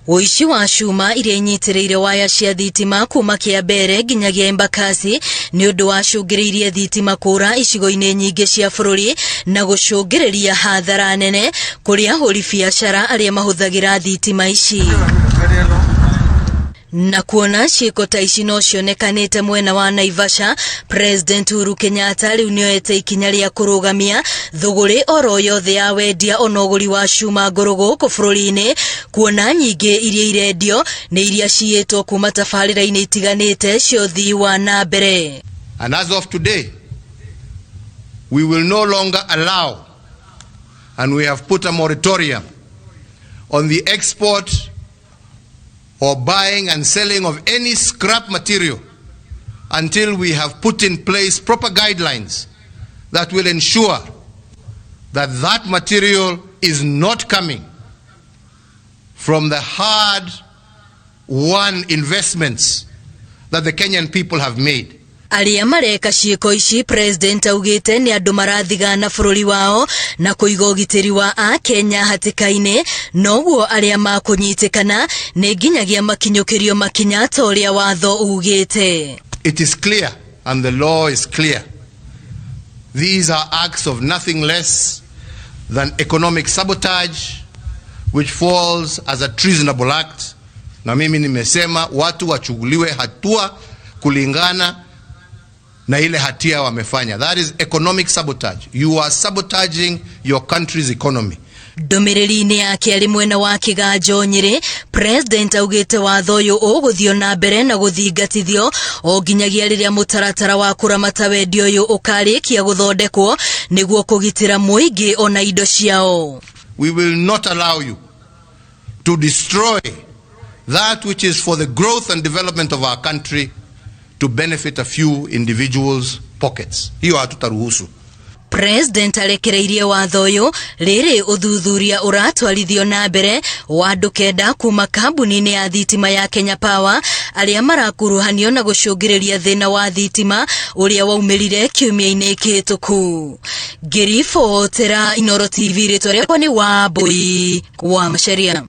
Ũici wa cuma iria inyitĩrĩire waya cia thitima kuma Kĩambere nginyagia Embakasi nĩ ũndũ wacũngĩrĩirie thitima kũra icigo-inĩ nyingĩ cia bũrũri na gũcũngĩrĩria hathara nene kũrĩ ahũri biacara arĩa mahũthagĩra thitima ici. Na kuona ciĩko ta ici no cionekanĩte mwena wa Naivasha, President Uhuru Kenyatta rĩu nĩoete ikinya rĩa kũrũgamia thũgũrĩ oro yothe ya wendia ona ũgũri wa cuma ngũrũ gũkũ bũrũri-inĩ, kuona nyingĩ iria irendio nĩ iria ciyĩtwo kuma tabarĩra-inĩ itiganĩte cia ũthii wa na mbere. And as of today, we will no longer allow, and we have put a moratorium on the export or buying and selling of any scrap material until we have put in place proper guidelines that will ensure that that material is not coming from the hard won investments that the Kenyan people have made. Arĩa mareka ciĩko ici, President augĩte nĩ andũ marathigana bũrũri wao na kũiga ũgitĩri wa Akenya hatĩka-inĩ, noguo arĩa makũnyitĩkana nĩ nginyagia makinyũkĩrio makinya ta ũrĩa watho ugĩte. It is clear and the law is clear. These are acts of nothing less than economic sabotage which falls as a treasonable act. Na mimi nimesema watu wachukuliwe hatua kulingana na ile hatia wamefanya. That is economic sabotage. You are sabotaging your country's economy. Ndũmĩrĩri-inĩ yake arĩ mwena wa Kĩganjo Nyĩrĩ, President augĩte watho ũyũ ũgũthiĩ na mbere na gũthingatithio o nginyagia rĩrĩa mũtaratara wa kũramata wendia ũyũ ũkarĩkia gũthondekwo nĩguo kũgitĩra mũingĩ ona indo ciao. We will not allow you to destroy that which is for the growth and development of our country to benefit a few individuals' pockets. Hiyo hatutaruhusu. President arekereirie watho ũyũ rĩrĩ ũthuthuria ũratwarithio na mbere wa andũ kenda kuma kambuni-inĩ ya thitima ya Kenya Power arĩa marakuruhanio na gũcũngĩrĩria thĩna wa thitima ũrĩa waumĩrire kiumia-inĩ kĩhĩtũku. Ngĩribotera Inooro TV, rĩtwa rĩakwa nĩ Wambui wa Macharia.